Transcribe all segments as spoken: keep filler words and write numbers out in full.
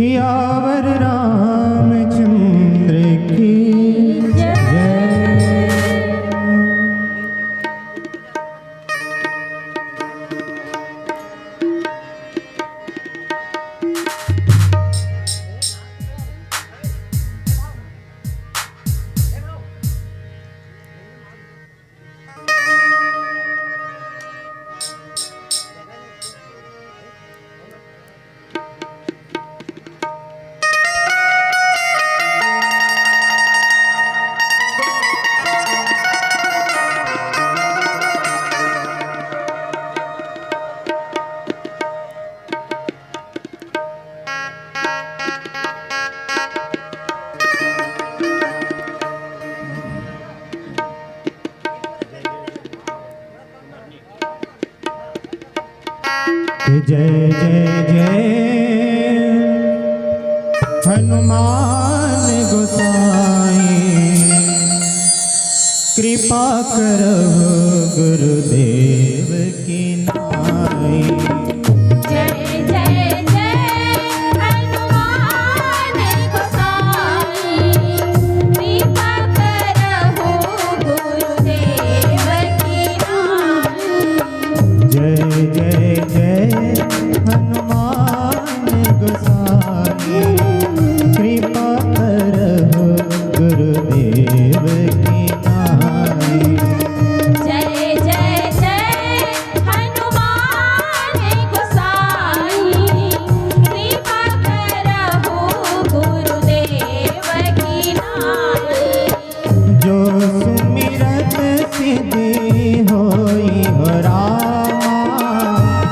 सियावर रामचंद्र की जय। जय जय जय हनुमान गोसाई, कृपा करहु गुरुदेव की नाई। जय जय जय हनुमान गोसाई, कृपा करहु गुरुदेव की नाई। जय जय जय हनुमान गोसाई, कृपा करहु गुरुदेव की नाई। जय जय जय हनुमान गोसाई, कृपा करहु गुरुदेव की नाई। जो सुमिरत सिद्धि होई हो रामा।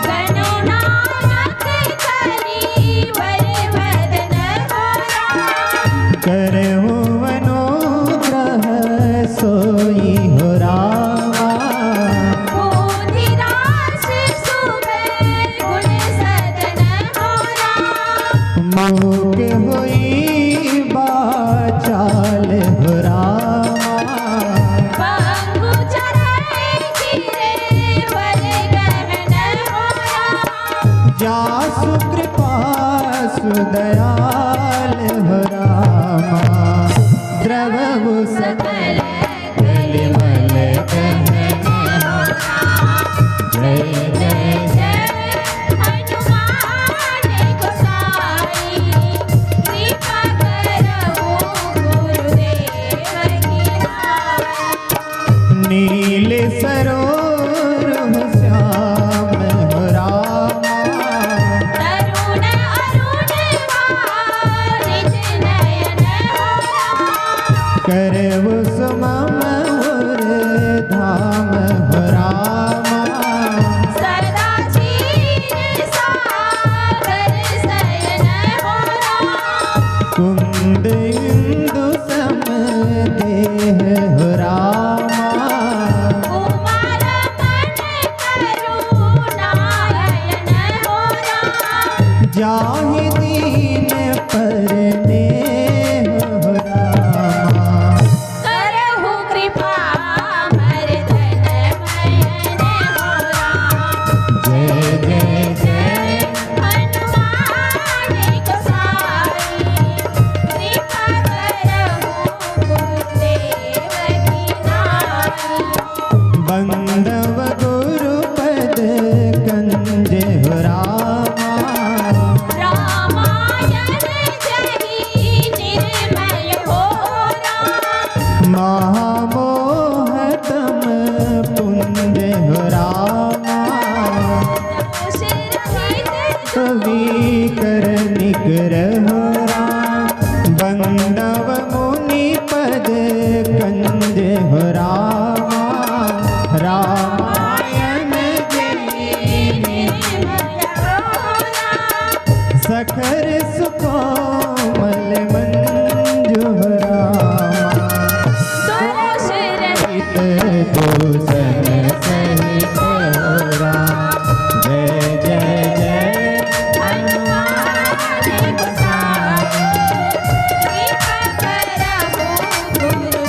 गणनाथ करी वर वदन हो राम। करहु अनुग्रह सोई हो रामा। बोधिराज सुभे गुण सदन हो राम। मुख होई बाचाल हो रामा। पंगु चढ़े गिरे वर गहन हो राम। जासु कृपा सुदयाल हो रामा। द्रवहु सकल कलिमल गहन हो राम। जय जय जय हनुमान गोसाई, कृपा करहु गुरुदेव की नाई। नील सरोरुह श्याम हो रामा। तरुण अरुण बारिज नयन हो राम। करहु सुमम उर धाम हो रामा। सदा क्षीर सागर शयन हो राम। कुंद इंदु सम देह हो रामा। कुमार मन करुणायन हो राम। जाहि दीन पर नेह हो रामा। करहु कृपा मर्दन मयन हो राम। जय जय जय हनुमान गोसाई, कृपा करहु गुरुदेव की नाई। बंदव गुरु पद कंज हो रामा। रामायण जहि निर्मल हो राम। महामोह तम पुंज हो रामा। दोष रहित कवि कर निकर हो राम। बंदव मुनि पद कंज हो रामा। रामायण जहि निर्मल हो राम। सखर सुकोमल मंजु हो रामा। दोष रहित दूषण सहित हो राम। जय जय जय हनुमान गोसाई। कृपा करहु गुरु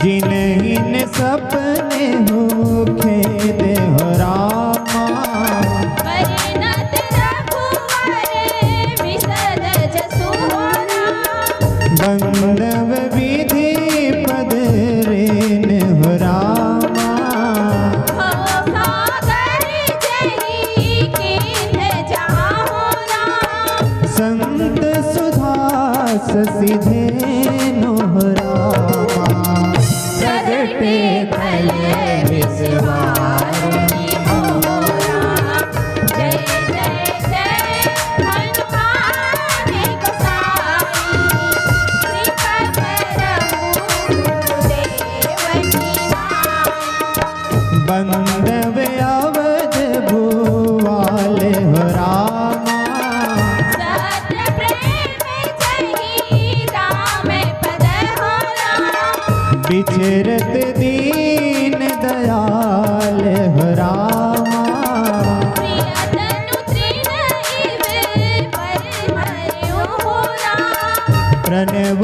जिनहिन सपने होखे देहो रामा। परिणत रघुवर विशद जसु हो राम। बंधव विधि पद रेन हो रामा। हो सागर जही कीन्ह जहाँ हो राम। संत सुधा शशि धेनु हो रामा। प्रगटे फल विश्वारुणि हो राम। जय जय जय हनुमान गोसाई। कृपा करहु गुरुदेव की नाई। बंधव अवध भुवाल हो रामा। सत्य प्रेम जही राम पद हो राम। विचरत दीन दयाल हो रामा। प्रिय तनु तृण इव पर मरयो हो राम। प्रणव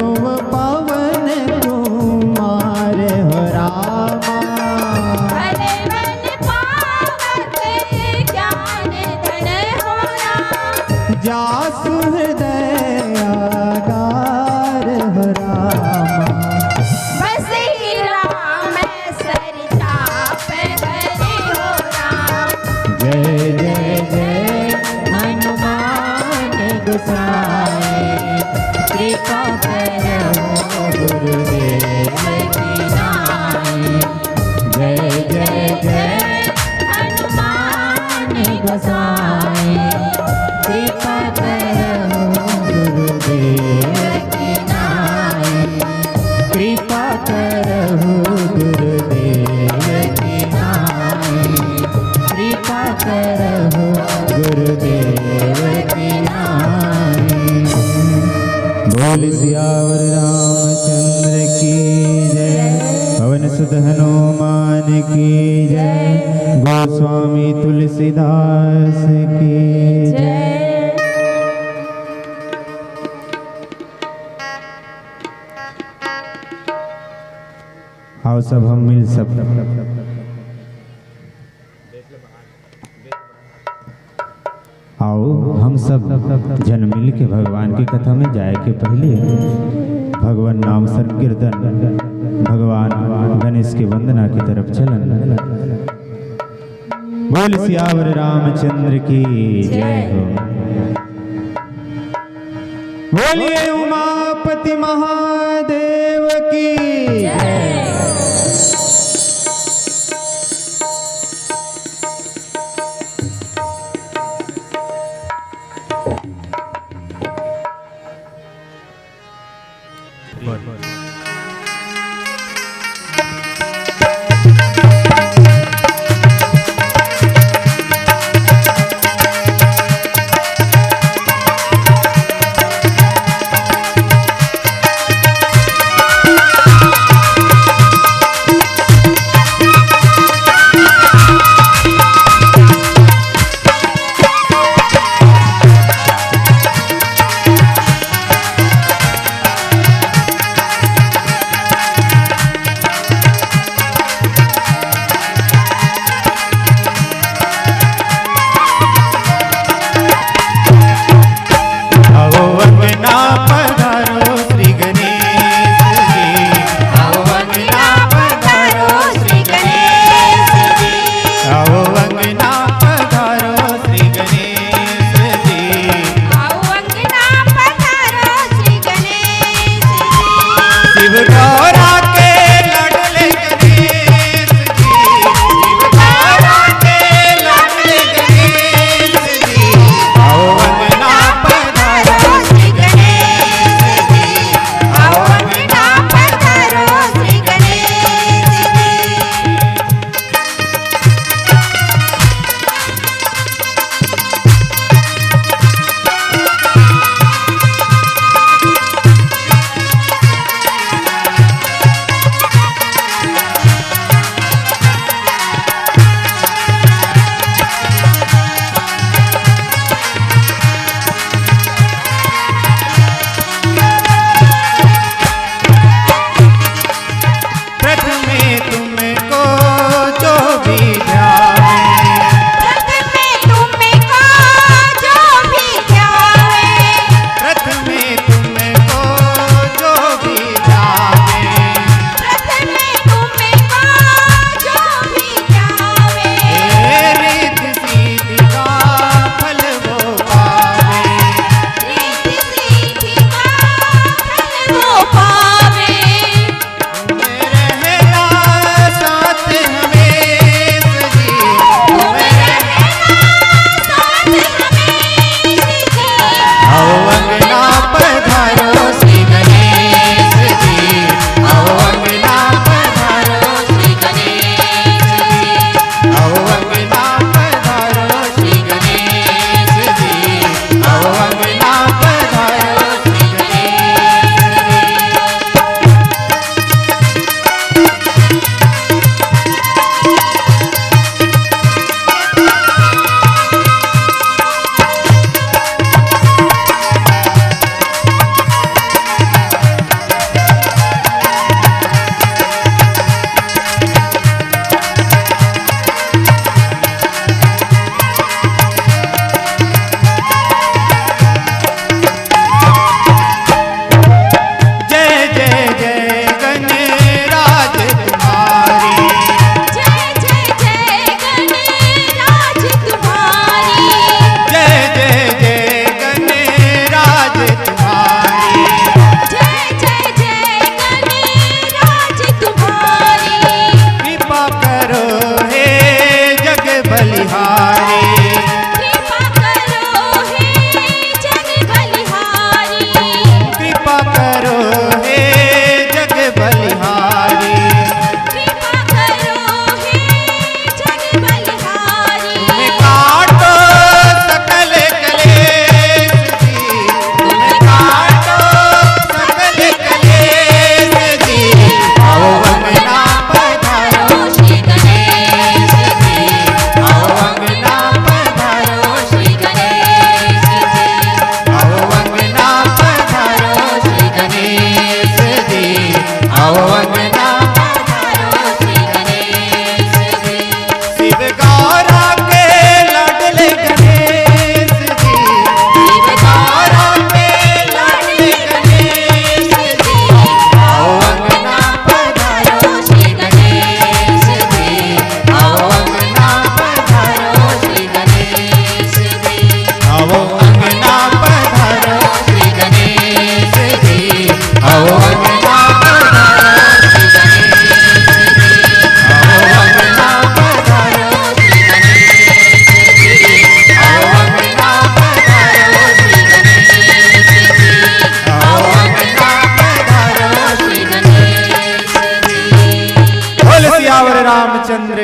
पवन कुमार हो रामा। भले मन पावक ज्ञान धन हो राम। जासु हृदय आगार हो रामा। बसहि राम सर चाप धरे हो राम। जय जय जय हनुमान गोसाई। कृपा करहु गुरुदेव की नाई। जय जय जय हनुमान गोसाई। कृपा करहु गुरुदेव की नाई। कृपा करहु गुरुदेव की नाई। कृपा करहु गुरुदेव की नाई। बोल सियावर रामचंद्र की जय। पवन सुत हनुमान की जय। गोस्वामी तुलसीदास की जय। आओ सब हम मिल सब, आओ हम सब जन मिल के भगवान की कथा में जाए के पहले भगवान नाम संकीर्तन, भगवान गणेश के वंदना की तरफ चलन। बोल सियावर रामचंद्र की जय हो। बोलिए उमापति महादेव की जय। आओ अंगना पधारो श्री गणेश जी। आओ अंगना पधारो श्री गणेश जी। आओ अंगना पधारो श्री गणेश जी। आओ अंगना पधारो श्री गणेश जी। शिव गौरा के लाडले गणेश जी। शिव गौरा के लाडले गणेश जी। आओ अंगना पधारो श्री गणेश जी। आओ अंगना पधारो श्री गणेश जी।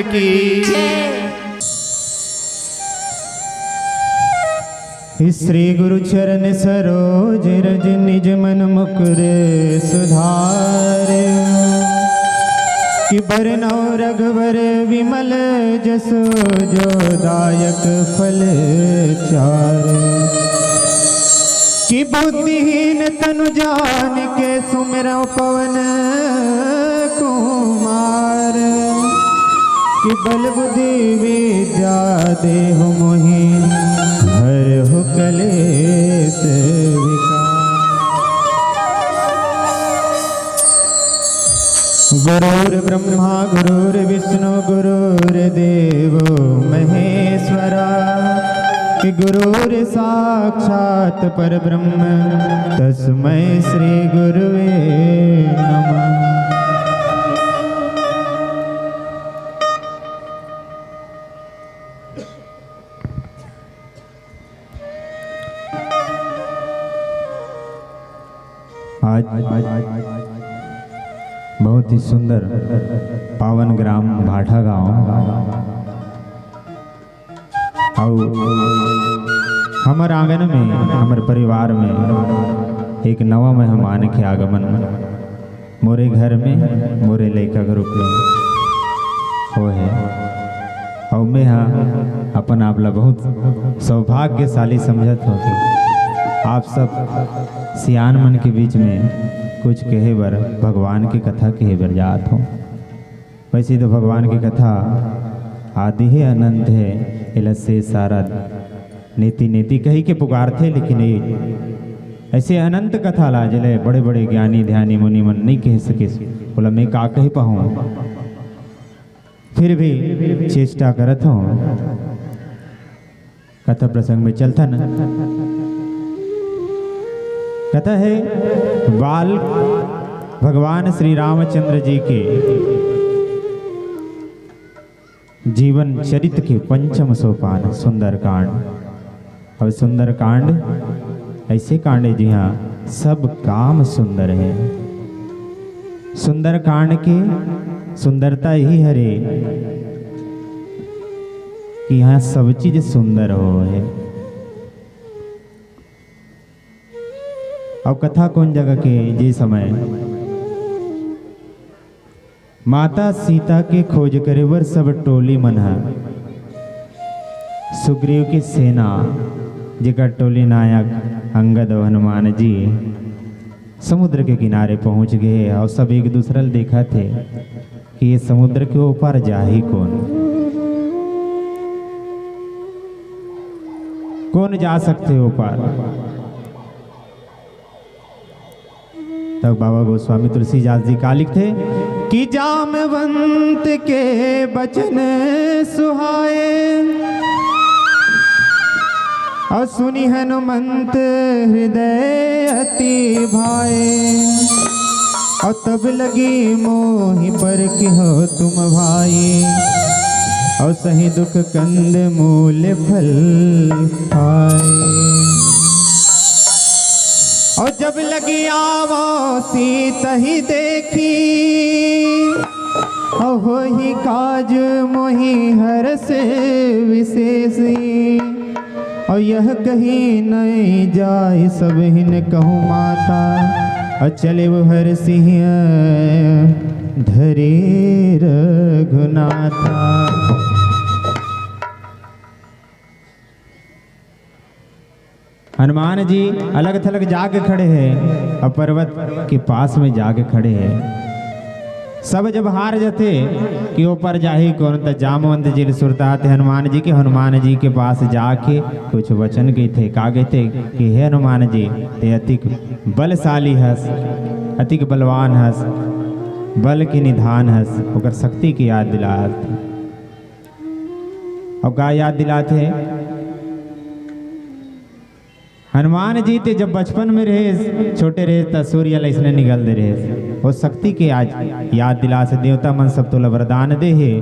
की। श्री गुरु चरण सरोज रज निज मन मुकुर सुधार। कि बरनौ रघुवर विमल जसु जो दायक फल चार। कि बुद्धिहीन तनु जानिके सुमिरौ पवन कुमार। कि बल बुद्धि विद्या देहु मोहि हरहु कलेस विकार। गुरुर्ब्रह्मा गुरुर्विष्णु गुरुर्देवो महेश्वरा। कि गुरुर्साक्षात् परब्रह्म तस्मै श्री गुरुवे नमः। आज बहुत ही सुंदर पावन ग्राम भाठा गांव अउ हमर आंगन में, हमर परिवार में एक नवा मेहमान के आगमन मोरे घर में, मोरे लइका के रूप में होए हे। अउ मैं हा अपन आप ला बहुत सौभाग्यशाली समझत हों कि आप सब सियान मन के बीच में कुछ कहे बर, भगवान के कथा कहे बर जात हों। वैसे तो भगवान के कथा आदि हे, अनंत हे, एला से सारा नीति नीति कहि के पुकारथे, लेकिन ये ऐसे अनंत कथा ला जेला बड़े-बड़े ज्ञानी ध्यानी मुनि मन नइ कह सकिस, ओला मैं का कहि पाहूं। फिर भी चेष्टा करत हों। कथा प्रसंग में चलथन। कथा हे बाल भगवान श्री रामचंद्र जी के जीवन चरित्र के पंचम सोपान सुंदरकांड। अउ सुंदरकांड ऐसे कांड हे जिहां सब काम सुंदर हे। सुंदरकांड के सुंदरता यही हरे कि इहां सब चीज सुंदर होहे। अउ कथा कोन जगह के, जे समय माता सीता के खोज करे बर सब टोली मन ह, सुग्रीव के सेना, जेकर टोली नायक अंगद अउ हनुमान जी समुद्र के किनारे पहुंच गे हे अउ सब एक दूसरा ल देखत हे कि ये समुद्र के ओ पार जाही कोन, कोन जा सकथे ओ पार। तब बाबा गोस्वामी तुलसीदास जी का लिखथे कि जामवंत के बचन सुहाए, अउ सुनि हनुमंत हृदय अति भाए। अउ तब लगी मोहि परखिहौ तुम भाई, अउ सही दुख कंद मूल फल खाए। अउ जब लगी आवौ सीतहि देखी, अउ होही काज मोहि हरष विशेष। अउ यह कही नहिं जाइ सबहिन कहूं माथा, अउ चले वो हरषिहिं धरे रघुनाथा। हनुमान जी अलग थलग जाके खड़े हे अउ पर्वत के पास में जाके खड़े हे। सब जब हार जथे कि ओ पार जाही कोन, त जामवंत जी ल सुरता आथे हनुमान जी के। हनुमान जी के पास जाके कुछ वचन कहिथे। का कहिथे कि हे हनुमान जी, तें अतिक बलशाली हस, अतिक बलवान हस, बल के निधान हस, ओकर शक्ति के याद दिलाथे। अउ का याद दिलाथे? हनुमान जी तें जब बचपन में रहेस, छोटे रहेस, त सूर्य ल अइसने निगल दे रहेस। ओ शक्ति के आज याद दिलास हे, देवता मन सब तोला वरदान दे हे।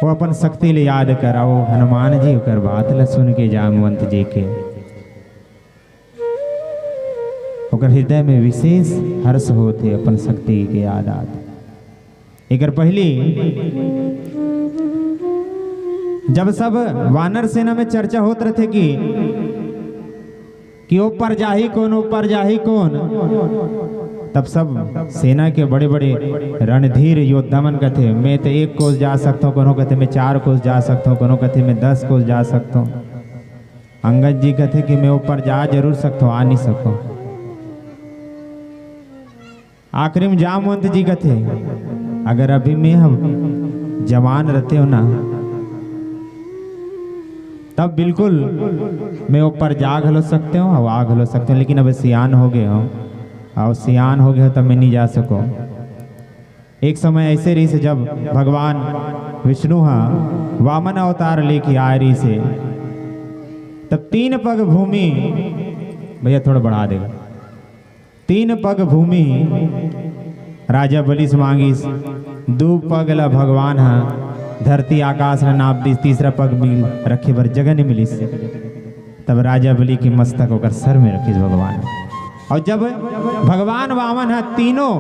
ओ अपन शक्ति ल याद कर। अउ हनुमान जी ओकर बात ल सुन के जामवंत जी के ओकर हृदय में विशेष हर्ष होत हे, अपन शक्ति के याद आत हे। एकर पहिली जब सब वानर सेना में चर्चा होत रथे कि कि ऊपर जाही कौन, ऊपर जाही कौन, तब सब सेना के बड़े-बड़े रणधीर योद्धा मन कथे, "मैं तो एक कोस जा सकथों," कोनो कथे, "मैं चार कोस जा सकथों," कोनो कथे, "मैं दस कोस जा सकथों।" अंगद जी कथे कि "मैं ऊपर जा जरूर सकथों, आ नहीं सकों।" आखिरी में जामवंत जी कथे, "अगर अभी मैं ह जवान रहते हो ना, तब बिल्कुल मैं ऊपर जा घलो सकते हो और आ घलो सकते हो, लेकिन अब सियान हो गए हो, और सियान हो गए हो, तब मैं नहीं जा सको।" एक समय ऐसे रहिस, जब भगवान विष्णु हा वामन अवतार लेके आए रहिस, तब तीन पग भूमि, भैया थोड़ा बढ़ा देगा, तीन पग भूमि राजा बलि से मांगिस, दू पग ला भगवान हा धरती आकाश ला नाप दिस, तीसरा पग मिल रखे बर जगह नहीं मिलिस। तब राजा बलि के मस्तक ओकर सर में रखिस भगवान। और जब भगवान वामन हा तीनों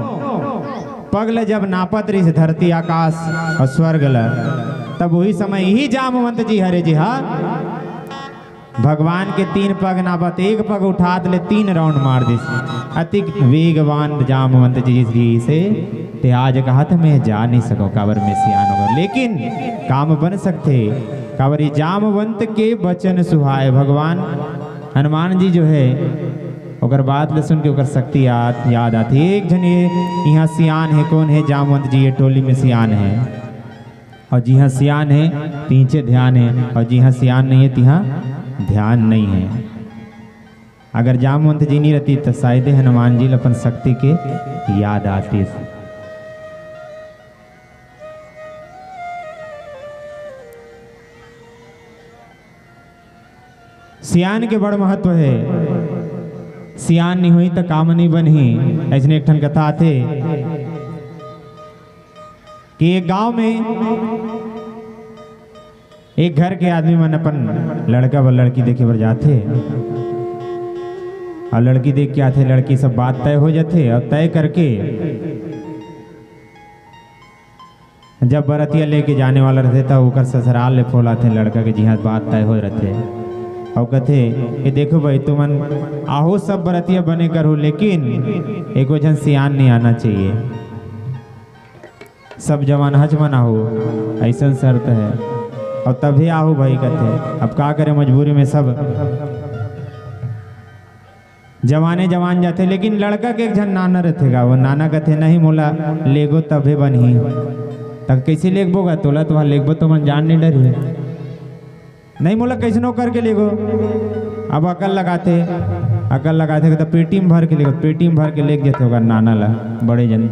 पग ला जब नापत रहिस धरती आकाश और स्वर्ग ला, तब वही समय यही जामवंत जी हरे जी हा भगवान के तीन पग नापत, एक पग उठात ले तीन राउंड मार दिस। अतिक वेगवान जामवंत जी से ते आज कहत, "मैं जा नहीं सको, काबर मैं सियान हो गो।" लेकिन काम बन सकथे, काबर ये जामवंत के बचन सुहाए। भगवान हनुमान जी जो है, ओकर बात ल सुन के ओकर शक्ति याद, याद आथे। एक झन ये यहाँ सियान है, कौन है? जामवंत जी ये टोली में सियान है। और जिहाँ सियान है, तिहिंचे ध्यान है, और जिहाँ सियान नहीं है, तिहाँ ध्यान नहीं है। अगर जामवंत जी नहीं रहती, तो शायद हनुमान जी ल अपन शक्ति के याद आतीस। सियान के बड़ महत्व है। सियान नहीं होई त काम नहीं बनही। ऐसने एक ठन कथा आथे कि एक गांव में एक घर के आदमी मन अपन लड़का बर लड़की देखे बर जाथे और लड़की देख के आथे। लड़की सब बात तय हो जाथे और तय करके जब बरतिया लेके जाने वाला रहथे, त ओकर ससुराल ले फोन आथे लड़का के, जिहाँ बात तय हो रहथे। अउ कथे कि "देखो भाई, तुमन आहू सब बरतिया बने करहू, लेकिन एको झन सियान नहीं आना चाहिए। सब जवान हच मन आहू, ऐसन शर्त है। और तभी आहू भाई," कथे। अब का करे, मजबूरी में सब जवाने जवान जाथे, लेकिन लड़का के एक झन नाना रथे गा, वो नाना कथे, "नहीं मोला लेगो तभे बनही।" "तक कैसे लेगबो गा? तोला तो वहाँ लेगबो तो मन जान नहीं डरही।" "नहीं मोला कैसनो करके लेगो।" अब अकल लगाथे, अकल लगाथे, तो पेटी में भर के लेगो, पेटी में भर के लेग जाथे ओकर नाना ला, बड़े जन।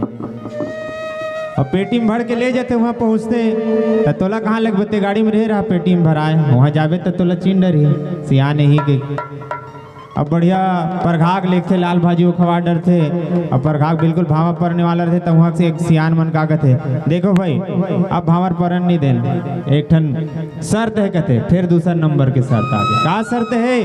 अब पेटी में भर के ले जाथे, वहाँ पहुँचते, तो "तोला कहाँ लेगबो? ते गाड़ी में रहे रहा, पेटी में भराए, वहाँ जाबे तो तोला चिन डरही, सियान ही के।" अब बढ़िया परघाक लेगथे, लाल भाजी वो खवा डरथे। अब परघाक बिल्कुल भांवर परने वाला रहथे, त उहाँ से एक सियान मन का कथे, "देखो भाई, अब भांवर परन नहीं देन, एक ठन शर्त है," कथे। फिर दूसर नंबर के शर्त आगे। का शर्त है?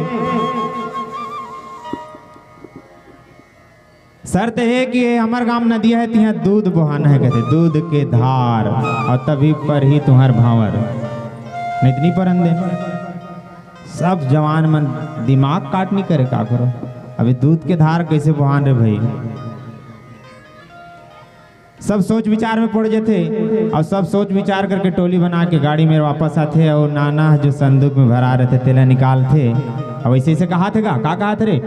शर्त है कि ये हमर गांव नदिया है, तिहाँ दूध बोहाना है, कथे, "दूध के धार, और तभी पर ही तुम्हार भांवर, नहीं तो नहीं परन दे।" सब जवान मन दिमाग काट नहीं करे, का करो, अभी दूध के धार कैसे बोहान रे भाई? सब सोच विचार में पड़ जाथे और सब सोच विचार करके टोली बना के गाड़ी में वापस आथे और नाना जो संदूक में भरा रहथे तेला निकालथे। और ऐसे ऐसे कहा थे का, का कहा थे रे?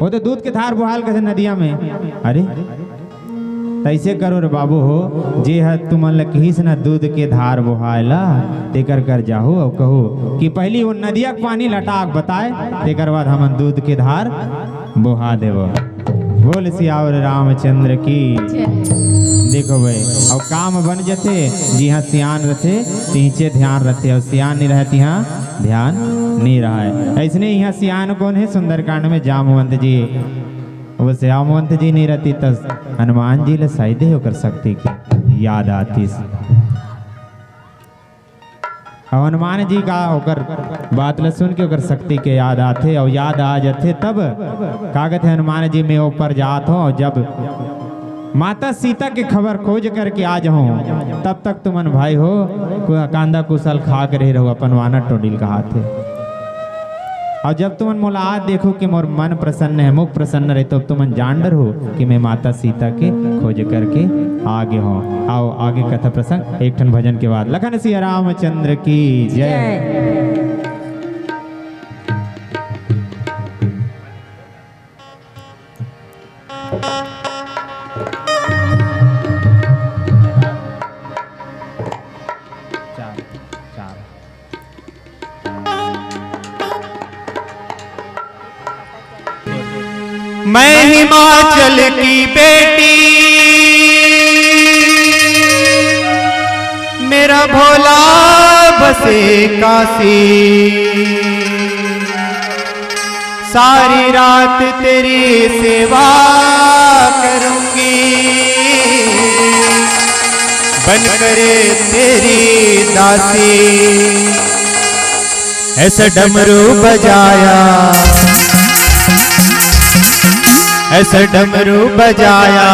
"वो तो दूध के धार बोहाल कथे नदिया में।" "अरे, तैसे करो रे बाबू हो, जे ह तुमन ल कहिस ना दूध के धार बोहाय ला, तेकर कर जाहू और कहू कि पहली वो नदिया के पानी लटाक बताए, तेकर बाद हमन दूध के धार बोहा देबो।" बोल सियावर रामचंद्र की। जय। देखो भाई, अब काम बन जथे, जिहाँ सियान रथे, तिहिंचे ध्यान रथे, और सियान नहीं रहे, तिहाँ ध्यान नहीं रहे। ऐसने यहाँ सियान कौन है? सुंदरकांड में जामवंत जी। वो जामवंत जी नहीं रहती, त हनुमान जी ले शायद ही ओकर शक्ति के याद आतीस। अब हनुमान जी का ओकर बात ल सुन के ओकर शक्ति के याद आथे, और याद आ जाथे तब का कहथे हनुमान जी, "मैं ऊपर जात हूँ," और जब माता सीता के खबर खोज करके आ जाहूं, तब तक तुमन भाई हो कु-, कांदा कुसल खा के रहे रहो, अपन वानर टोडिल कहाथे। अउ जब तुमन मोला आज देखो कि मोर मन प्रसन्न हे, मुख प्रसन्न रहे, तब तुमन जान डरहू कि मैं माता सीता के खोज करके आगे हों। आओ आगे कथा प्रसंग एक ठन भजन के बाद। लखन सिया रामचंद्र की जय। जय। चार, चार। मैं हिमाचल की बेटी, मेरा भोला बसे काशी। सारी रात तेरी सेवा करूंगी, बनकर तेरी दासी। ऐसा डमरू बजाया, ऐसा डमरू बजाया,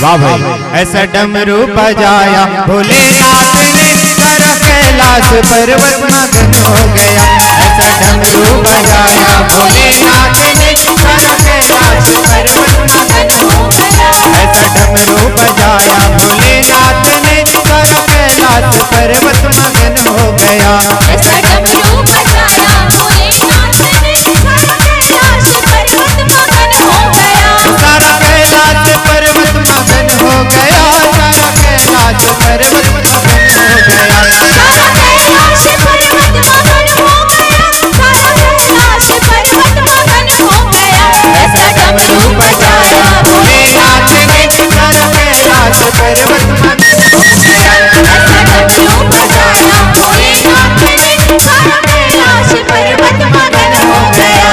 वाह भाई। ऐसा डमरू बजाया भोलेनाथ ने, सारा कैलाश पर्वत मगन हो गया। ऐसा डमरू बजाया भोलेनाथ ने, सारा कैलाश पर्वत मगन हो गया। ऐसा डमरू बजाया भोलेनाथ ने, सारा कैलाश पर्वत मगन हो गया। ऐसा डमरू बजाया भोलेनाथ ने, सारा कैलाश पर्वत मगन हो गया। सारा कैलाश पर्वत मगन हो गया, सारा कैलाश पर्वत मगन हो गया। सारा कैलाश पर्वत मगन हो गया, सारा कैलाश पर्वत मगन हो गया। ऐसा डमरू बजाया भोलेनाथ ने, सारा कैलाश पर्वत मगन हो गया। ऐसा डमरू बजाया भोलेनाथ ने, सारा कैलाश पर्वत मगन हो गया।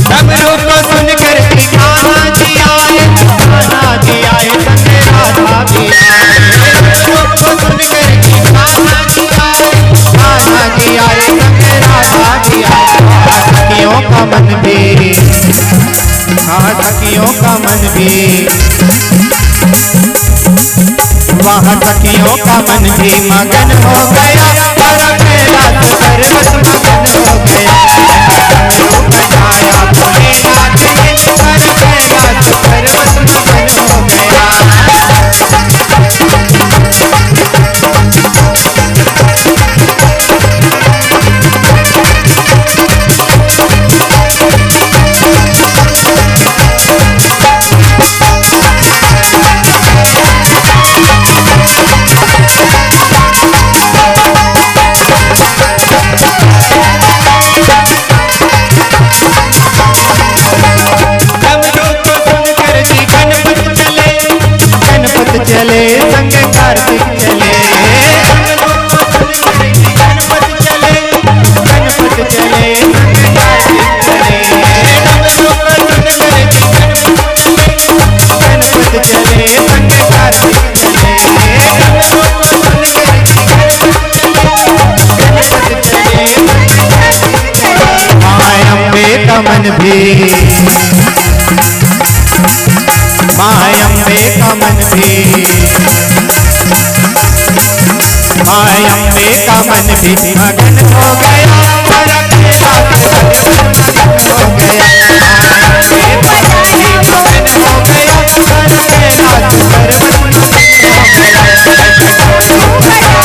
डमरू को सुनकर के कान्हा जी आए, कान्हा जी आए संग राधा भी आए। डमरू को सुनकर के कान्हा जी आए, कान्हा जी आए संग राधा भी आए। सखियों का मन भी, हाँ, सखियों का मन भी, वहाँ सखियों का मन भी मगन हो गया, सारा कैलाश पर्वत मगन हो गया। डमरू बजाया भोलेनाथ ने, सारा कैलाश पर्वत मगन हो गया। डमरू को सुनकर जी गणपत चले, गणपत चले संग कार्तिक चले। डमरू को सुनकर जी गणपत चले, गणपत चले संग कार्तिक चले। डमरू को सुनकर जी गणपत चले, गणपत चले संग कार्तिक चले। डमरू को सुनकर जी गणपत चले, गणपत चले संग कार्तिक चले। माँ अम्बे का मन भी, माँ अम्बे का मन भी, माँ अम्बे का मन भी मगन हो गया, सारा कैलाश पर्वत मगन हो गया। माँ अम्बे का मन भी मगन हो गया, सारा कैलाश पर्वत मगन हो गया।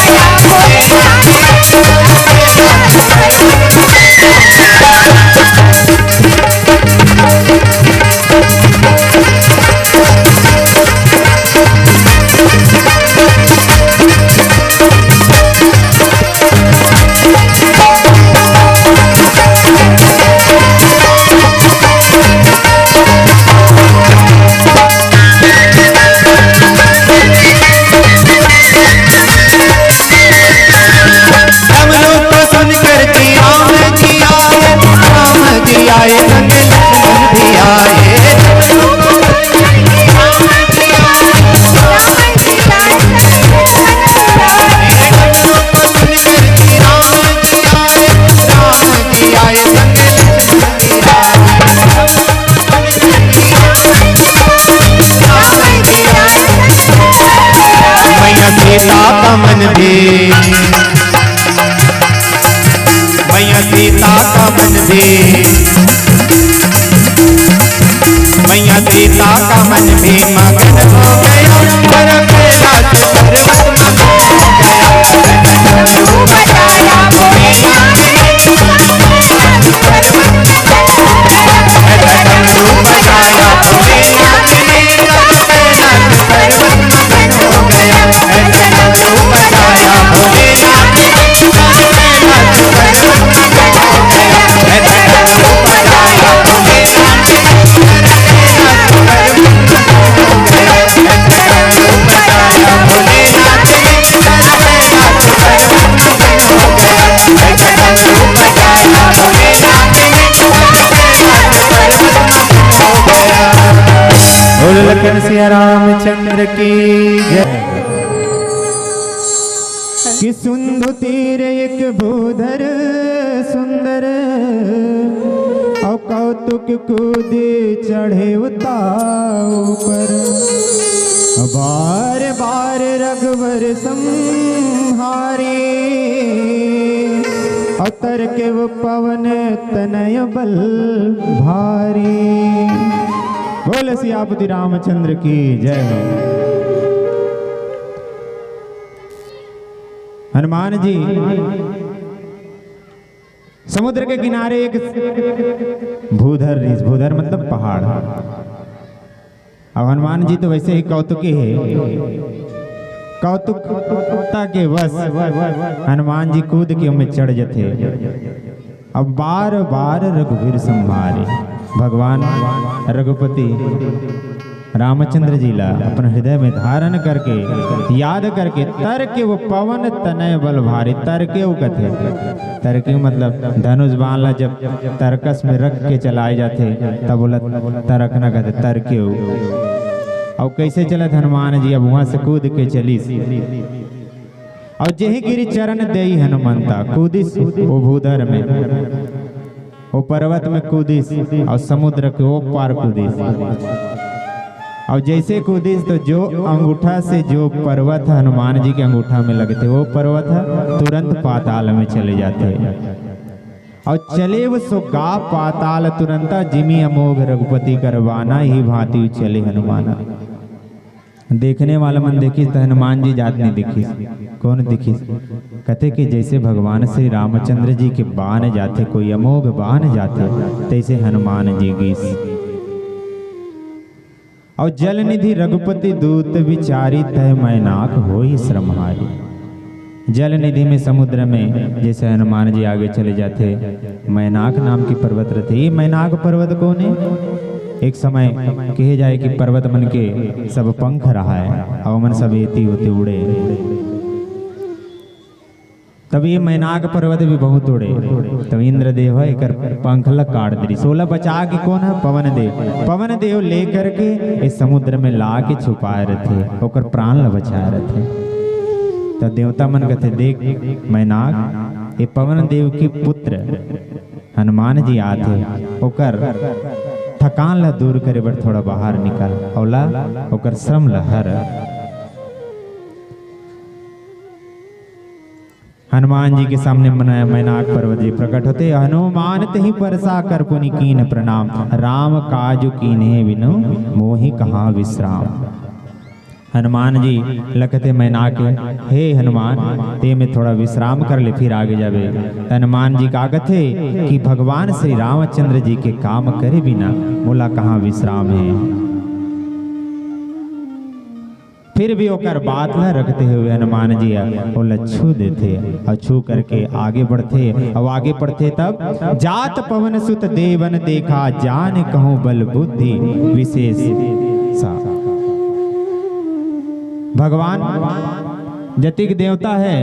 सीता का मन भी, मैया सीता का मन भी, मैया सीता का मन भी मगन हो गया। पर मेरा तो पर्वत मगन हो गया। बोल लखन सिया रामचंद्र की जय। कि सिंधु तीर एक भूधर सुंदर, और कौतुक कूद चढ़े उता ऊपर। बार बार रघुवर संहारी, और तर केउ पवन तनय बल भारी। बोल सियापति रामचंद्र की जय हो। हनुमान जी समुद्र के किनारे एक भूधर रिहिस, भूधर मतलब पहाड़। अब हनुमान जी तो वैसे ही कौतुकी हे, कौतुकता के वश हनुमान जी कूद के ओमे चढ़ जथे। अब बार बार रघुवीर संहारे, भगवान रघुपति रामचंद्र जी ला अपन हृदय में धारण करके, याद करके, तर केउ पवन तनय बल भारी। तर केउ कथे, तर केउ मतलब धनुष बाण ला जब तरकस में रख के चलाए जाथे, तब ओला तरकना कथे, तर केउ। अउ कैसे चलत हनुमान जी, अब वहां से कूद के चलिस। अउ जेहि गिरि चरण देई हनुमंता, कूदिस ओ भूधर में, ओ पर्वत में कूदिस अउ समुद्र के ओ पार कूदिस। अउ जैसे कूदिस तो जो अंगूठा से जो पर्वत हनुमान जी के अंगूठा में लगथे, ओ पर्वत ह तुरंत पाताल में चले जाथे। अउ चले वो सो गा पाताल तुरंता, जिमि अमोघ रघुपति कर बाना, इही भांति चले हनुमाना। देखने वाला मन देखिस त हनुमान जी जात नहीं देखिस। कौन देखिस? कथे कि जैसे भगवान श्री रामचंद्र जी के बान जाथे, कोई अमोघ बान जाथे, तैसे हनुमान जी गीस। और जल निधि रघुपति दूत विचारी, तय मैनाक होई श्रमहारी। जल निधि में, समुद्र में जैसे हनुमान जी आगे चले जाथे, मैनाक नाम की पर्वत रहथे। ये मैनाक पर्वत कौन है? एक समय कहे जाए कि पर्वत मन के सब पंख रहा है और मन सब एती होती उड़े। तब ये मैनाक पर्वत भी बहुत उड़े। तब इंद्रदेव ह एकर पंख ल काट दिस। ओला बचा के कौन है? पवन देव। पवन देव लेकर के इस समुद्र में ला के छुपाए रहथे, ओकर प्राण ल बचाए रहथे। त देवता मन कथे, "देख मैनाक, ये पवन देव के पुत्र हनुमान जी आथे, ओकर थकान ल दूर करे बर थोड़ा बाहर निकल, ओला, ओकर श्रम ल हर।" हनुमान जी के सामने मना-, मैनाक पर्वत जी प्रकट होथे। हनुमान तेहि परसा कर पुनि कीन्ह प्रणाम, राम काज कीन्हे बिनु मोहि कहाँ विश्राम। हनुमान जी ल कथे मैनाक, "हे हनुमान, ते में थोड़ा विश्राम कर ले, फिर आगे जाबे।" त हनुमान जी का कथे कि भगवान श्री रामचंद्र जी के काम करे बिना मोला कहाँ विश्राम है। फिर भी ओकर बात ल रखते हुए हनुमान जी ह ओला छू देथे और छू करके आगे बढ़थे और आगे बढ़थे तब, "जात पवन सुत देवन देखा, जान कहूँ बल बुद्धि विशेष सा।" भगवान जतिक देवता है,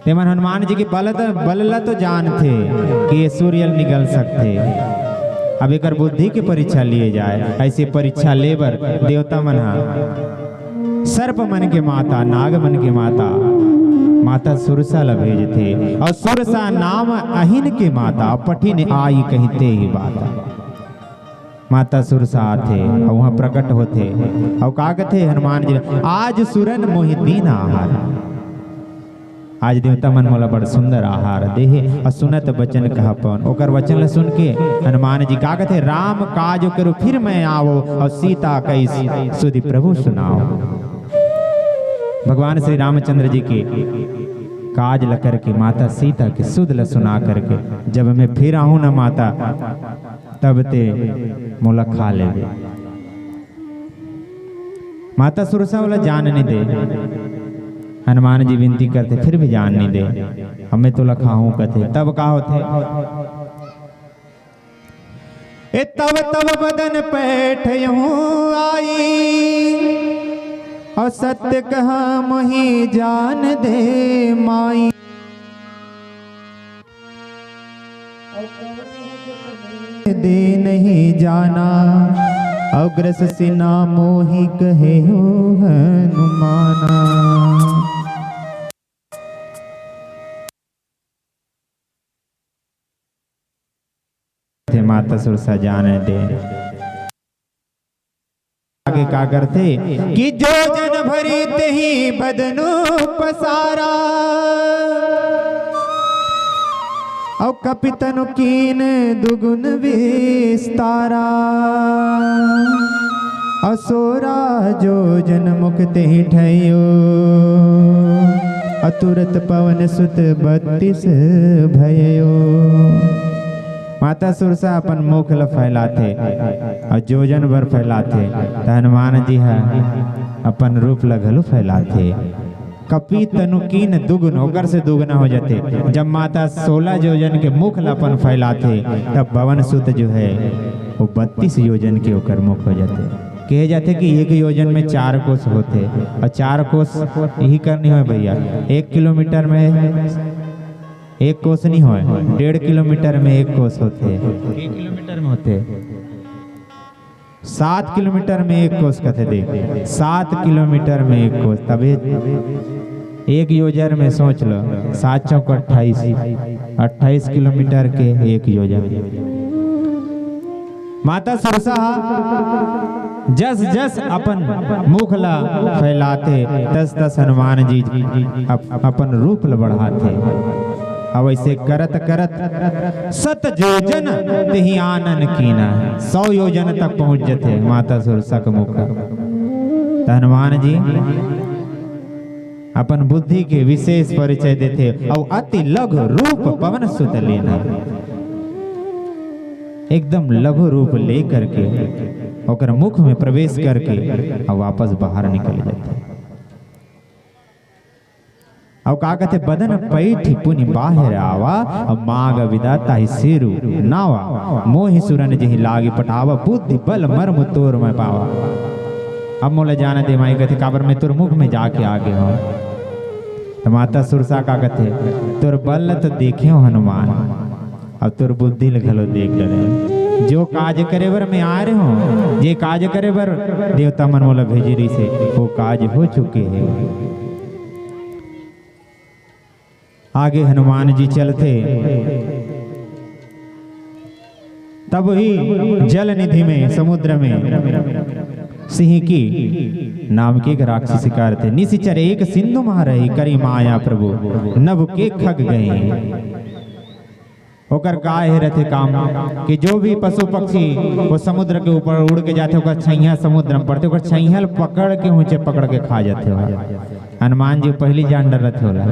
तेमन हनुमान जी के बल त, बल ल तो जानथे कि ये सूर्य ल निगल सकथे। अब एकर बुद्धि के परीक्षा लिए जाए। ऐसे परीक्षा ले बर देवता मन ह सर्प मन के माता, नाग मन के माता, माता सुरसा ल भेजथे। और सुरसा नाम अहिन के माता, पठिन आई कहिते ही बाता। माता सुरसा आथे, अउ उहाँ प्रकट होथे, अउ का कथे हनुमान जी, "आज सुरन मोहि दीन आहार।" आज देवता मन मोला बड़ सुंदर आहार देहे, अउ सुनत बचन कहा पवन। ओकर वचन ल सुन के हनुमान जी का कथे, "राम काज करो फिर मैं आवो, अउ सीता कहि सुधि प्रभु सुनाओ।" भगवान श्री रामचंद्र जी के काज ल करके, माता सीता के सुध ल सुना करके, "जब मैं फिर आहूँ न माता, तब ते मोला खा लेबे।" माता सुरसा ओला जान नइ दे। हनुमान जी विनती करथे, फिर भी जान नइ दे। "अब मैं तोला खाहूँ," कथे। तब का होथे? "ए तब तब बदन पैठयहूँ आई, अउ सत्य कहा मोहि जान दे माई।" दे नहीं जाना, अउ ग्रस सिना मोहि कहे हो हनुमाना। थे माता सुरसा जाने दे। आगे का करथे कि "जो जन भरी तेहि बदनु पसारा, अउ कपि तनु कीन दुगुन विस्तारा, अउ सोरा जो जन मुख तेहि ठयो, अउ तुरत पवन सुत बत्तीस भयो।" माता सुरसा अपन मुख ल फैलाथे अउ जोजन भर फैलाथे, त हनुमान जी ह अपन रूप ल घलो फैलाथे। कपि तनु कीन दुगुन, ओकर से दुगुना हो जाथे। जब माता सोलह जोजन के मुख ल अपन फैलाथे, तब पवन सुत जो है, वो बत्तीस योजन के ओकर मुख हो जाथे। कहे जाथे कि एक योजन में चार कोस होथे, अउ चार कोस इही करनी होय भैया, एक किलोमीटर में एक कोस नहीं होय, डेढ़ किलोमीटर में एक कोस होथे। एक किलोमीटर में होथे, सात किलोमीटर में एक कोस कथे, देख, सात किलोमीटर में एक कोस, तबे एक योजन में सोच लो, सात चौक अट्ठाईस, अट्ठाईस किलोमीटर के एक योजन। माता सुरसा जस जस अपन मुख ला फैलाथे, तस तस हनुमान जी अप-, अपन रूप ल बढ़ाथे। अब ऐसे करत करत सत जोजन तेहि आनन कीना, सौ योजन तक पहुंच जथे माता सुरसा के मुख। त हनुमान जी अपन बुद्धि के विशेष परिचय देथे, अउ अति लघु रूप पवन सुत लीन्हा। एकदम लघु रूप ले करके ओकर मुख में प्रवेश करके अउ वापस बाहर निकल जाथे। अउ का कथे, बदन पैठी पुनि बाहर आवा, अउ माग विधाता ही सेरु नावा, मोहि सुरन जेहि लागि पटावा, बुद्धि बल मर्म तोर मैं पावा। अब मोला जाना दे माई कथे, काबर मैं तोर मुख में जाके आगे हूँ। त माता सुरसा का कथे, तोर बल ल तो देखे हो हनुमान, अब तोर बुद्धि ल घलो देख डरे। जो काज करे बर मैं आए रहे हूँ, जे काज करे बर देवता मन मोला भेजे रहिसे, वो काज हो चुके हे। आगे हनुमान जी चलथे, तब ही जल निधि में, समुद्र में सिंहिकी नाम के एक राक्षसी करथे। निसिचर एक सिंधु मारही, करी माया प्रभु नभ के खग गए। ओकर का हे रथे काम कि जो भी पशु पक्षी वो समुद्र के ऊपर उड़ के जाथे, ओकर छैया समुद्र में पड़थे, ओकर छैया ल पकड़ के ऊंचे पकड़ के खा जाथे। हनुमान जी पहली जान डरथे ओला।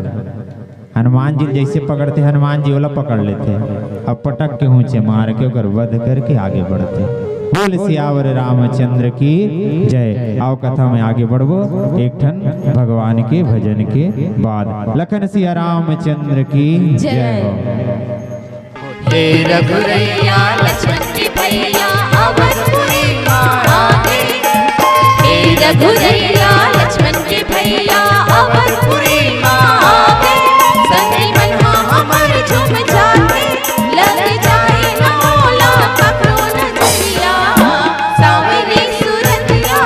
हनुमान जी जैसे पकड़थे, हनुमान जी ओला पकड़ लेथे, अब पटक के ऊंचे मार के ओकर वध करके आगे बढ़थे। बोल सियावर रामचंद्र की जय। आओ कथा में आगे बढ़बो, एक ठन भगवान के भजन के बाद। लखन सिया रामचंद्र की जय हो। हे रघुरैया लक्ष्मण के भैया अवधपुरी माँ आ गई। हे रघुरैया लक्ष्मण के भैया अवधपुरी माँ आ गई। संगी मन हाँ हमर झूम जाथे, लग जाए न मोला ककरो नजरिया। सावरी सुरतिया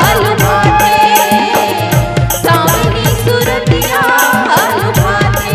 अलमाथे, सावरी सुरतिया अलमाथे।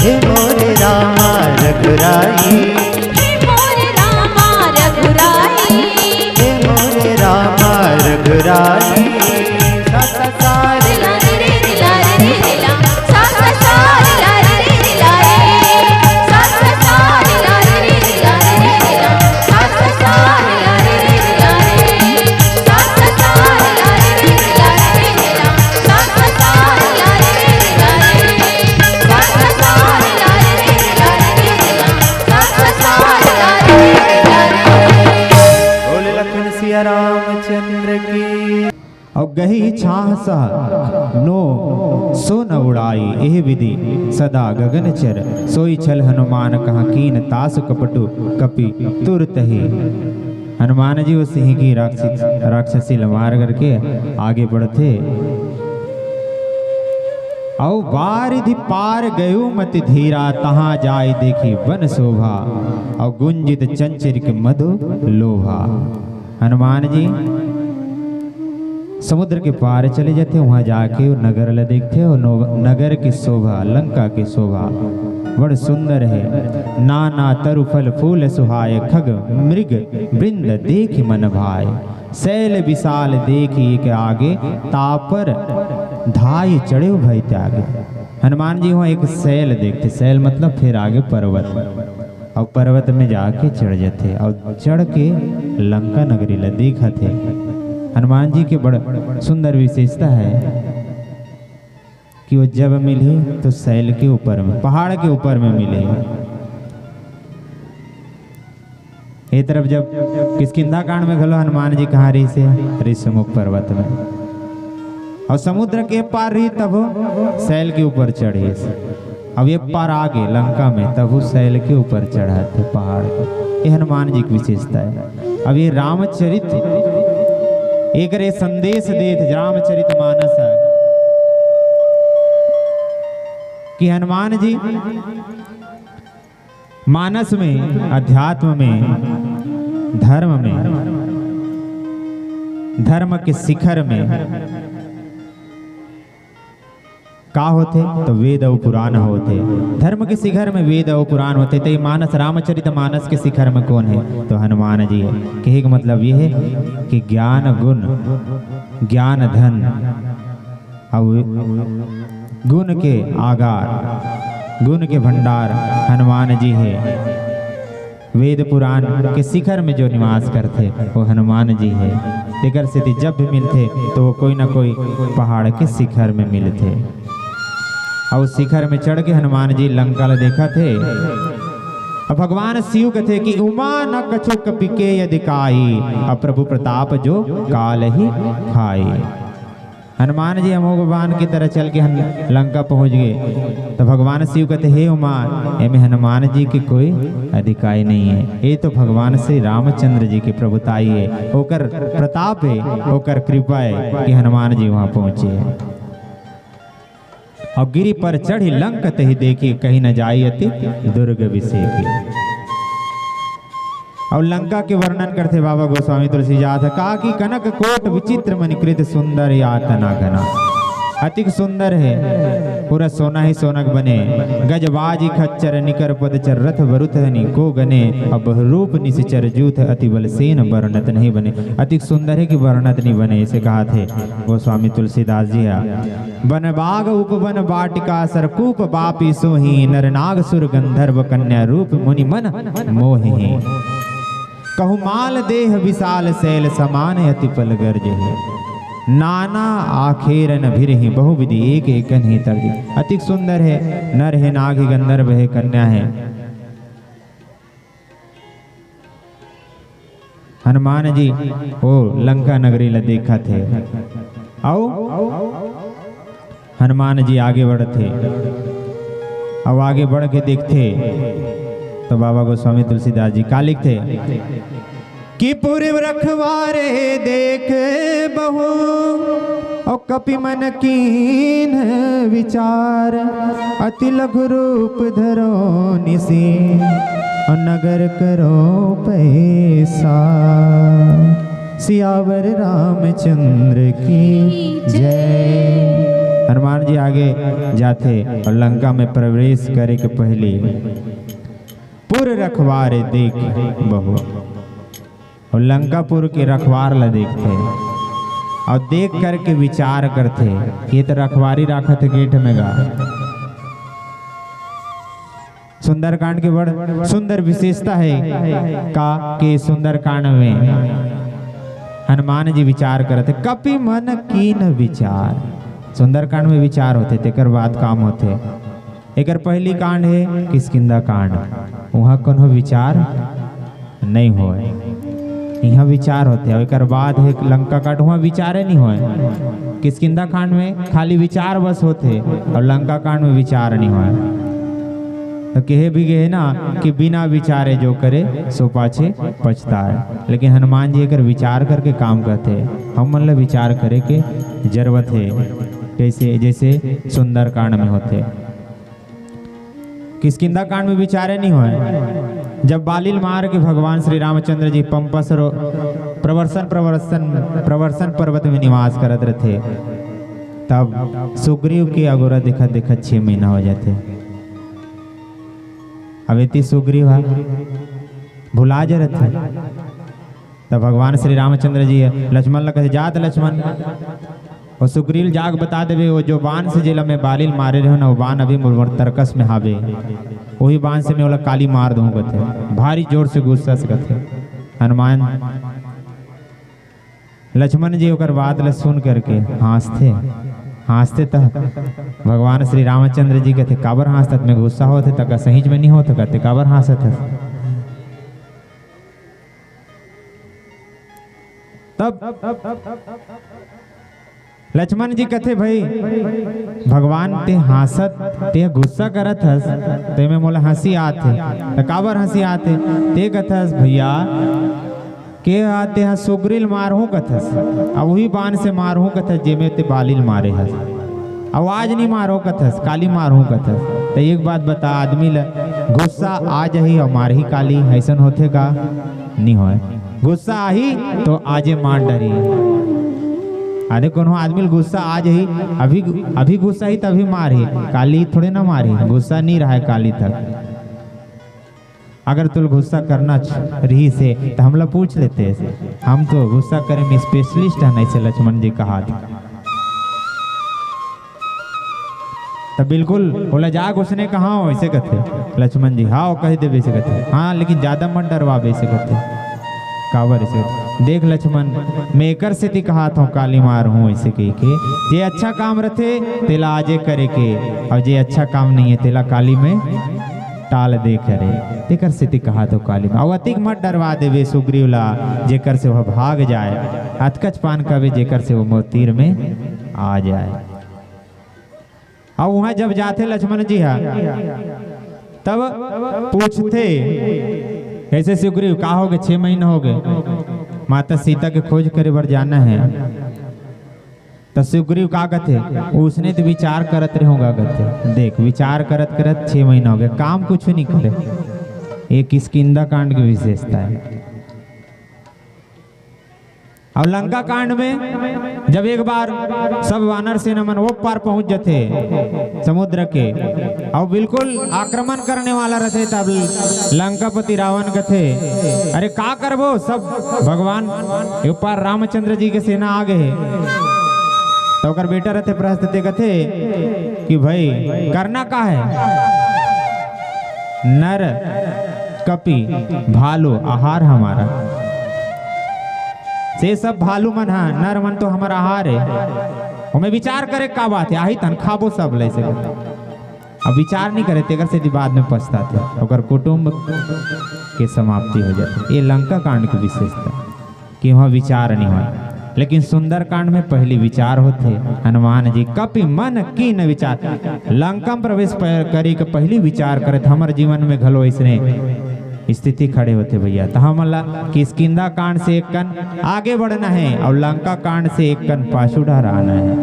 हे मोरे रामा रघुराई। हे मोरे रामा रघुराई। हे मोरे रामा रघुराई। सा सा सा रे ला रे रे रे ला रे रे रे ला। सा सा सा रे ला रे रे रे ला रे रे रे। सा सा सा रे ला रे रे रे ला। सा सा सा रे ला रे रे रे ला रे रे। सा सा सा रे ला रे रे रे ला रे रे रे ला। बोले लखन सिया रामचंद्र की। अउ गही छाह सह नो सो न उड़ाई, एह विधि सदा गगन चर। सोई छल हनुमान कहा कीन, तासु कपटु कपि तुरत ही। हनुमान जी वो सिंह की राक्षस-, राक्षसी ल मार करके आगे बढ़थे। अउ बारिधि पार गयो मति धीरा, तहाँ जाय देखि वन शोभा। अउ गुंजित चंचरिक मधु लोभा। हनुमान जी समुद्र के पार चले जाथे, वहाँ जाके वो नगर ल देखथे अउ नो-, नगर की शोभा, लंका की शोभा बड़ सुंदर है। नाना तरु फल फूल सुहाय, खग मृग वृंद देखि मन भाय। सैल विशाल देखि एक आगे, तापर धाय चढ़े भय त्यागे। हनुमान जी वहाँ एक सैल देखथे, सैल मतलब फिर आगे पर्वत। अउ पर्वत में जाके चढ़ जाथे अउ चढ़ के लंका नगरी ला देखथे। हनुमान जी के बड़ सुंदर विशेषता है कि वो जब मिलही तो सैल के ऊपर में, पहाड़ के ऊपर में मिलही। ए तरफ जब किष्किंधा कांड में घलो हनुमान जी कहाँ रहिसे? ऋषमुख पर्वत में। अउ समुद्र के पार रहिस तभो सैल के ऊपर चढ़िस। अब ये पार आगे लंका में, तभो सैल के ऊपर चढ़थे पहाड़ के। ये हनुमान जी की विशेषता है। अब ये रामचरित एकरे संदेश देत, रामचरित मानस है कि हनुमान जी मानस में, अध्यात्म में, धर्म में, धर्म के शिखर में का होथे? तो वेद अउ पुराण होथे। धर्म के शिखर में वेद अउ पुराण होथे, तो ये मानस, रामचरित मानस के शिखर में कौन है? तो हनुमान जी है। कहे के मतलब ये है कि ज्ञान गुण, ज्ञान धन, अउ गुण के आगार, गुण के भंडार हनुमान जी है। वेद पुराण के शिखर में जो निवास करथे, वो हनुमान जी है। तेकर सेती जब भी मिलथे, तो वो कोई ना कोई पहाड़ के शिखर में मिलथे। अउ शिखर में चढ़ के हनुमान जी लंका ल देखथे। अब भगवान शिव कथे कि उमा न कछु कपिके यदि काई, अब प्रभु प्रताप जो काल ही खाई। हनुमान जी अमोघ बाण की तरह चल के हन-, लंका पहुंच गए। तो भगवान शिव कहते, "हे उमा, एमे हनुमान जी के कोई अधिकाई नहीं है, ये तो भगवान श्री रामचंद्र जी की प्रभुताई है, ओकर प्रताप है, ओकर कृपा है कि हनुमान जी वहां पहुंचे हैं।" अउ गिरि पर चढ़ि लंक तहि देखि, कहि न जाइ अति दुर्ग बिसेखि। अउ लंका के वर्णन करथे बाबा गोस्वामी तुलसीदास, कहा कि कनक कोट विचित्र मणि कृत, सुंदर यातना घना। अतिक सुंदर हे, पूरा सोना ही सोनक बने। गजबाजी खच्चर निकर पदचर रथ बरुथ धनी को गने। अब रूप निसिचर जूथ अति बल सेन बरनत नहीं बने। अतिक सुंदर हे कि बरनत नहीं बने, अइसे कहाथे गोस्वामी तुलसीदास जी हा। बन बाग उपवन बाटिका सरकूप बापी सोही। नर नाग सुर गंधर्व कन्या रूप मुनि मन मोहिही। कहु माल देह विशाल सैल समान अति पल गर्ज हे। नाना आखेरन भिरही बहुविधि एक एकन ही तर्ज। अतिक सुंदर हे, नर हे, नाग हे, गंधर्व हे, कन्या हे। हनुमान जी ओ लंका नगरी ला देखत हे। अउ हनुमान जी आगे बढ़थे, अउ आगे बढ़ के देखथे तो बाबा गोस्वामी तुलसीदास जी का लिखथे कि पूर्व रखवारे देख बहु, और कपि मन कीन विचार। अति लघु रूप धरो निसि, और नगर करो पैसा। सियावर रामचंद्र की जय। हनुमान जी आगे जाथे और लंका में प्रवेश करे के पहले पुर रखवारे देख बहु, और लंकापुर के रखवार ला देखथे और देख करके विचार करथे कि ये तो रखवारी राखत हे गेट में गा। सुंदरकांड के बड़ सुंदर विशेषता हे का कि सुंदरकांड में हनुमान जी विचार करत हे, कपि मन कीन विचार। सुंदरकांड में विचार होथे, तेकर बाद काम होथे। एकर पहली कांड हे किष्किंधा कांड, उहाँ कोनो विचार नहीं होय, इहाँ विचार होथे। अउ एकर बाद हे लंका कांड, उहाँ विचारे नहीं होय। किष्किंधा कांड में खाली विचार बस होथे, अउ लंका कांड में विचार नहीं होय। तो कहे भी गए ना कि बिना विचारे जो करे सो पाछे पछताए, लेकिन हनुमान जी एकर विचार करके काम करथे। हमन ला विचार करे के जरूरत हे, जैसे जैसे सुंदरकांड में होथे। किष्किंधा कांड में विचारे नहीं होय। जब बाली ल मार के भगवान श्री रामचंद्र जी पंपा सरो प्रवर्षण प्रवर्षण प्रवर्षण पर्वत में निवास करत रथे, तब सुग्रीव के अगोरा देखत देखत छह महीना हो जाथे। अब एती सुग्रीव हा भुला जा रथे। तब भगवान श्री रामचंद्र जी लक्ष्मण ला कथे, "जात लक्ष्मण, वो सुग्रीव जाग बता देवे, वो जो बाण से जेला मैं बाली ल मारे रहे ना, वो बाण अभी मोर तरकस में हावे, वही बाण से मैं ओला काली मार दूं," कथे। भारी जोर से गुस्सा से कथे हनुमान। लक्ष्मण जी ओकर बात ल सुन करके हाँसथे, हाँसथे त भगवान श्री रामचंद्र जी कथे, "काबर हाँसत? मैं गुस्सा होथे त का सहीच में नहीं होथे?" कथे, "काबर हाँसत हस?" तब लक्ष्मण जी कथे, "भाई भगवान, ते हाँसत, ते गुस्सा करत हस, ते में मोला हंसी आथे। त काबर हंसी आथे?" ते कथस, "भैया, के हा ते हा सुग्रीव ल मारहूं कथस, अब वही बाण से मारहूं कथस, जेमे ते बाली ल मारे हस। अब आज नहीं मारो कथस, काली मारहूं कथस। त एक बात बता, आदमी ल गुस्सा आ जाही और मारही काली, ऐसन होथे का?" नहीं होय। गुस्सा आही तो आजे मार डरी। अरे कोनो आदमी ल गुस्सा आ जाही, अभी, अभी गुस्सा ही तभी मारही, काली थोड़े ना मारही, गुस्सा नहीं रहा है काली तक। अगर तुल गुस्सा करना रही से तो हमला पूछ लेते, हम तो गुस्सा करे में स्पेशलिस्ट है, ऐसे लक्ष्मण जी कहा। त बिल्कुल ओला जाके उसने कहा हो, ऐसे कथे लक्ष्मण जी। हाँ, वो कह देबे, ऐसे कथे। हाँ, लेकिन ज्यादा मत डरवाबे, ऐसे कथे। काबर ऐसे कथे? देख लक्ष्मण, मैं एकर सेती कहात हूँ, काली मार हूँ, ऐसे कह के। जे अच्छा काम रथे, तेला आजे करे के, और जे अच्छा काम नहीं है, तेला काली में टाल दे करे। तेकर सेती कहात हूँ काली मार। और अतिक मत डरवा देबे सुग्रीव ला, जेकर से वह भाग जाए। अतकच पान कबे, जेकर से वो मोर तीर में आ जाए। अउ उहाँ जब जाथे लक्ष्मण जी हा, तब पूछथे, "कैसे सुग्रीव, का हो गए? छह महीना हो गए, माता सीता के खोज करे बर जाना है।" त सुग्रीव का कथे, "उसने तो विचार करत रहे होगा," कथे। देख, विचार करत करत छह महीना हो गए, काम कुछ नहीं करे। ये किष्किंधा कांड की विशेषता है। अउ लंका कांड में जब एक बार सब वानर सेना मन ओ पार पहुंच जथे समुद्र के, अउ बिल्कुल आक्रमण करने वाला रथे, तब लंकापति रावण कथे, "अरे का करबो, सब भगवान ए पार रामचंद्र जी के सेना आ गे हे।" तो ओकर बेटा रथे प्रहस्त, ते कथे कि भाई, करना का हे? नर कपि भालू आहार हमारा। से सब भालू मन ह, नर मन तो हमर आहार हे। ओमे विचार करे का बात हे, आही तन खाबो सब लइसे। अब विचार नहीं करे, तेकर सेती बाद में पछताथे, ओकर कुटुंब के समाप्ति हो जाथे। ये लंका कांड की विशेषता कि वहाँ विचार नहीं होय, लेकिन सुंदरकांड में पहली विचार होथे। हनुमान जी कपि मन कीन विचार, लंका में प्रवेश प-, करे के पहली विचार करत, हमर जीवन में घलो अइसने स्थिति खड़े होथे भैया। त हमन ला किष्किंधा कांड से एक कन आगे बढ़ना हे अउ लंका कांड से एक कन पाछू डहराना हे।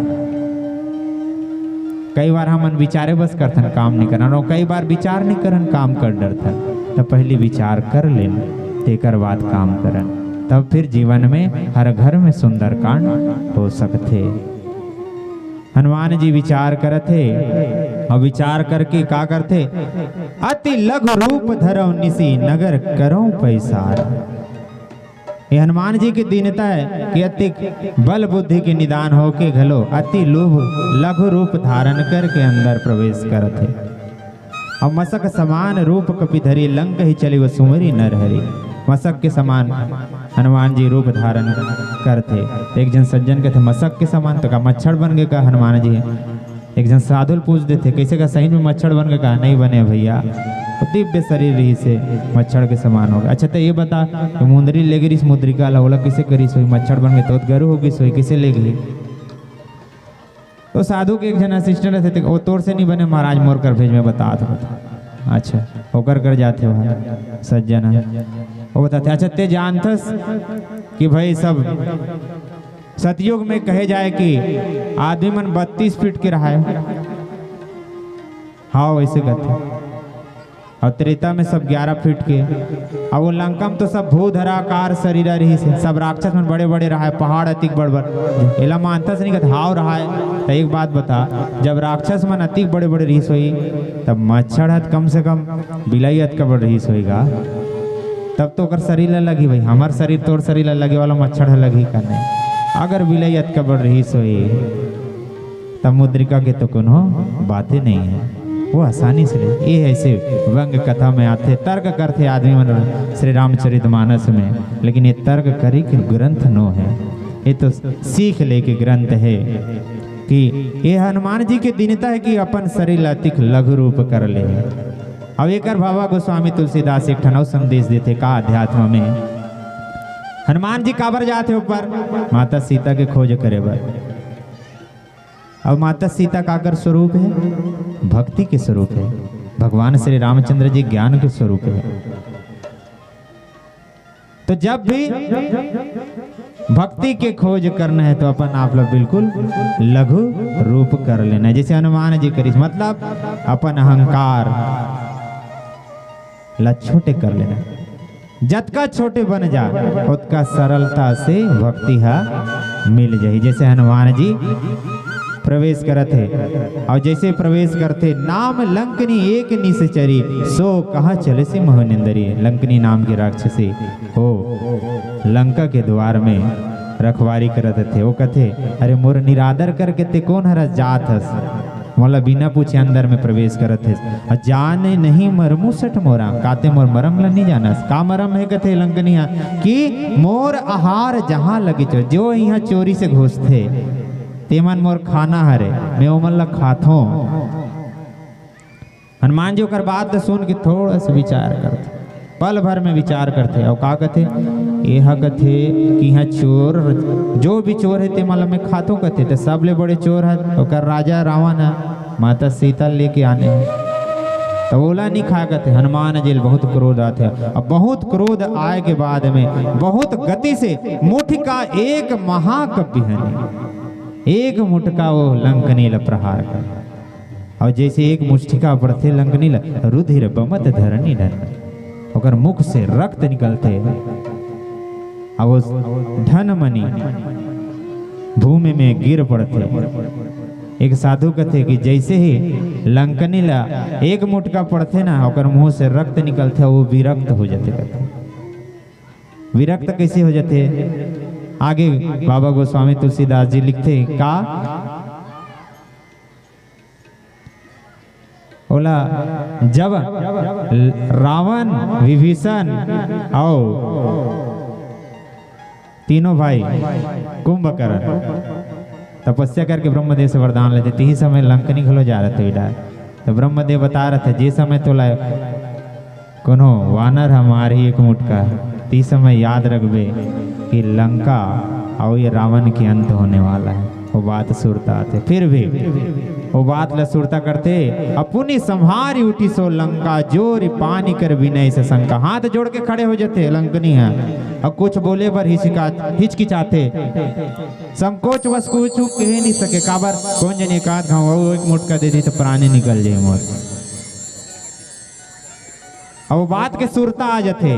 कई बार हमन विचारे बस करथन, काम नहीं करन, अउ कई बार विचार नहीं करन, काम कर डरथन। त पहली विचार कर लेन, तेकर बाद काम करन, तब फिर जीवन में हर घर में सुंदरकांड हो सकथे। हनुमान जी विचार करत हे, अउ विचार करके का करथे? "अति लघु रूप धरव निसि नगर करव पैसार।" ये हनुमान जी की दीनता हे कि अति बल बुद्धि के निदान होके घलो अति लोभ लघु रूप धारण करके अंदर प्रवेश करत हे। अउ मसक समान रूप कपि धरी, लंक ही चलिव सुमिरि नर हरि। मसक के समान हनुमान जी रूप धारण करथे। एक झन सज्जन कथे, "मसक के समान तो का मच्छर बन गे का हनुमान जी?" एक झन साधु ल पूछ देथे, "कइसे का सही में मच्छर बन गे का?" "नहीं बने भैया, वो दिव्य शरीर रहिस हे, मच्छर के समान हो गे।" "अच्छा, त ये बता कि मुंदरी ले गे रिहिस मुद्रिका ला, ओला कइसे करिस होही? मच्छर बन गे तो गरु हो गिस होही, कइसे ले गे?" तो साधु के एक झन assistant रहिथे, ते, "वो तोर से नहीं बने महाराज, मोर कर भेज, मैं बतात हों।" अच्छा, ओकर कर जाथे वो सज्जन ह। वो बताथे, "अच्छा, ते जानथस कि भाई सब सतयुग में कहे जाए कि आदमी मन बत्तीस फीट के रहाय।" "हाँ, वइसे कथे।" अउ त्रेता में सब ग्यारह फीट के। अउ वो लंका में तो सब भूधराकार शरीर रहिस हे, सब राक्षस मन बड़े-बड़े रहाय, पहाड़ अतिक बड़-बड़। एला मानथस नहीं कथे, "हाव रहाय।" त एक बात बता, जब राक्षस मन अतिक बड़े-बड़े रहिस होही, तब मच्छर ह त कम से कम बिलाई अतका बड़ रहिस होही गा, तब तो ओकर शरीर ला लगही भाई, हमर शरीर तोर शरीर ला लगे वाला मच्छर ह लगही का नहीं? अगर बिलाई अतका बड़ रहिस होही, तब मुद्रिका के तो कोनो बाते नहीं है, वो आसानी से ले। ये ऐसे व्यंग कथा में आथे, तर्क करथे आदमी मन श्री रामचरित मानस में, लेकिन ये तर्क करे के ग्रंथ नो है, ये तो सीख ले के ग्रंथ है कि ये हनुमान जी के दीनता है कि अपन शरीर ला अतिक लघु रूप कर ले। अब एकर भावा गोस्वामी तुलसीदास एक ठन अउ संदेश देथे का अध्यात्म में, हनुमान जी काबर जाथे ऊपर? माता सीता के खोज करे बर। अउ माता सीता काकर स्वरूप है? भक्ति के स्वरूप है। भगवान श्री रामचंद्र जी ज्ञान के स्वरूप है। तो जब भी भक्ति के खोज करना है तो अपन आप ला बिल्कुल लघु रूप कर लेना है, जैसे हनुमान जी करिस, मतलब अपन अहंकार ला छोटे कर लेना। जतका छोटे बन जा, ओतका सरलता से भक्ति हा मिल जाही। जैसे हनुमान जी प्रवेश करत हे, अउ जैसे प्रवेश करथे, "नाम लंकनी एक निसचरी, सो कहा चलेसि महु निंदरी।" लंकनी नाम के राक्षसी हो लंका के द्वार में रखवारी करत थे। वो कथे, "अरे मोर निरादर करके ते कोन हरस जात हस?" मोला बिना पूछे अंदर में प्रवेश करत हे। "अ जाने नहीं मरमु सठ मोरा, काते मोर मरम ला नहीं जानस।" का मरम है कथे लंकनिया कि मोर आहार जहाँ लगे चो, जो यहाँ चोरी से घुसथे, तेमन मोर खाना हरे, मैं ओमन ला खाथों। हनुमान जी ओकर बात ल सुन के थोड़ा सा विचार करथे, पल भर में विचार करथे, अउ का कथे? एहा कथे कि इहाँ चोर, जो भी चोर हे, ते मन ल मैं खाथों कथे। त सबले बड़े चोर ह ओकर राजा रावण ह, माता सीता लेके आने हे, त ओला नहीं खा कथे। हनुमान जी ल बहुत क्रोध आथे। अब बहुत क्रोध आए के बाद में बहुत गति से मुठिका एक महाक बिहने, एक मुठका वो लंकनी ल प्रहार कर। अउ जैसे एक मुष्टिका पड़थे लंकनी ल, रुधिर बमत धरनी धन, ओकर मुख से रक्त निकलथे। अउ वो धन मनी भूमि में गिर पड़थे। एक साधु कथे कि जैसे ही लंकनी ला एक मुटका पड़थे ना, ओकर मुंह से रक्त निकलथे, वो विरक्त हो जाथे कथे। विरक्त कैसे हो जाथे? आगे बाबा गोस्वामी तुलसीदास जी लिखथे का, ओला जब रावण, विभीषण अउ तीनों भाई कुंभकर्ण तपस्या करके ब्रह्मदेव से वरदान लेथे, तिही समय लंकनी घलो जा रथे बेटा। तो ब्रह्मदेव बता रहे थे, जे समय तोला कोनो वानर ह मारही एक मुटका, ती समय याद रखबे कि लंका अउ ये रावण के अंत होने वाला है। वो बात सुरता आथे, फिर भी वो बात ला सुरता करथे। अपुनि सम्हारि उठि सो लंका, जोरि पानि कर विनय ससंका। हाथ जोड़ के खड़े हो जाथे लंकनी ह, अउ कुछ बोले बर हिचका हिचकिचाथे। संकोच वश कुछ कहे नहीं सके, काबर कोन जनी एकाध घाव अउ एक मुटका दे दी तो प्राणी निकल जाए मोर। अब वो बात के सुरता आ जाथे।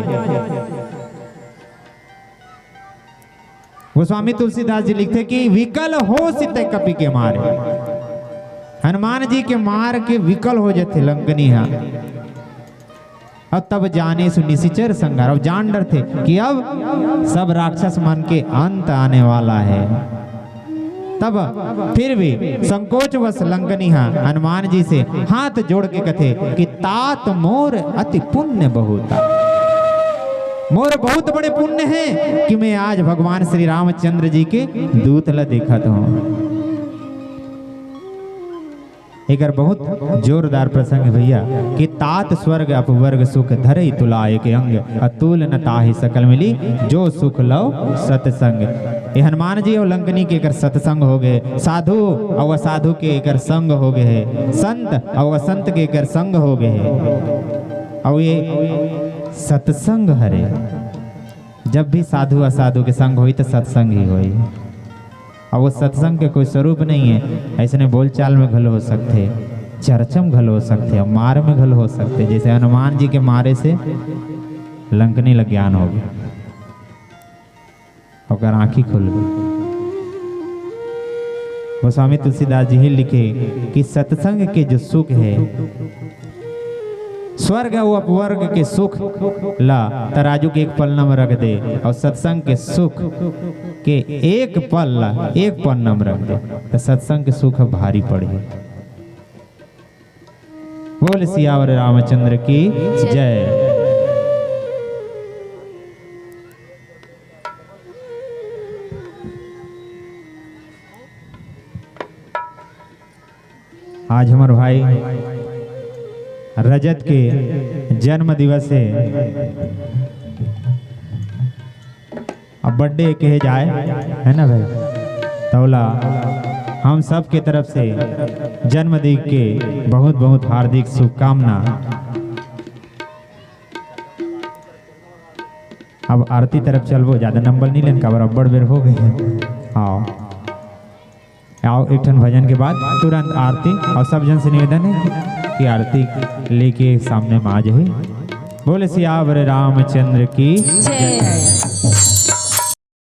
गोस्वामी तुलसीदास जी लिखथे कि विकल होसि तैं कपि के मारे। हनुमान जी के मार के विकल हो जाथे लंकनी हा। अउ तब जानेसु निसिचर संहार, अब जान डरथे कि अब सब राक्षस मन के अंत आने वाला है। तब फिर भी संकोच वश लंकनी हा हनुमान जी से हाथ जोड़ के कथे कि तात मोर अति पुण्य बहुता, मोर बहुत बड़े पुण्य है कि मैं आज भगवान श्री रामचंद्र जी के दूत ला देखत हूँ। एकर बहुत जोरदार प्रसंग है भैया कि तात स्वर्ग अपवर्ग सुख, धरई तुला एक अंग, अतुल न ताहि सकल मिली, जो सुख लव सत्संग। ये हनुमान जी अउ लंकनी के एकर सत्संग हो गए, साधु अउ असाधु के एकर संग हो गए है, संत अउ असंत के एकर संग हो गए है। अउ ये सत्संग हरे, जब भी साधु असाधु के संग होई तो सत्संग ही होई। अब वो सत्संग के कोई स्वरूप नहीं है, ऐसने बोलचाल में घलो हो सकथे, चर्चा में घलो हो सकथे, अउ मार में घलो हो सकथे। जैसे हनुमान जी के मारे से लंकनी ला ज्ञान हो गया, ओकर आँखी खुल गई। गोस्वामी तुलसीदास जी ही लिखे कि सत्संग के जो सुख है, स्वर्ग अउ अपवर्ग के सुख ला तराजू के एक पलना में रख दे अउ सत्संग के सुख के एक पलना, एक पलना में रख दे, तो सत्संग के सुख भारी पड़ही। बोल सियावर रामचंद्र की जय। आज हमर भाई रजत के जन्म दिवस है, अब बर्थडे कहे जाए, है ना भाई? तौला हम सब के तरफ से जन्मदिन के बहुत बहुत हार्दिक शुभकामना। अब आरती तरफ चलबो, ज्यादा नंबर नहीं लेन, काबर अब्बड़ बेर हो गए हैं। हाँ, आओ, एक ठन भजन के बाद तुरंत आरती, अउ सब जन से निवेदन है कि आरती लेके सामने में आ जाही। बोले सियावर रामचंद्र की जय।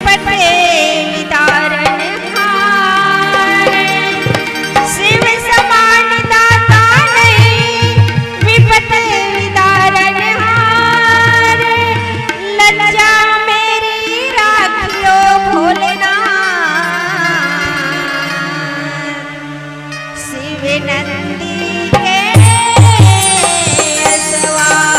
पटेल तारन हार, शिव समान दाता नहीं, विपत विदारन हार। लज्जा मेरी राखियो भोलेनाथ, शिव नंदी के सवार।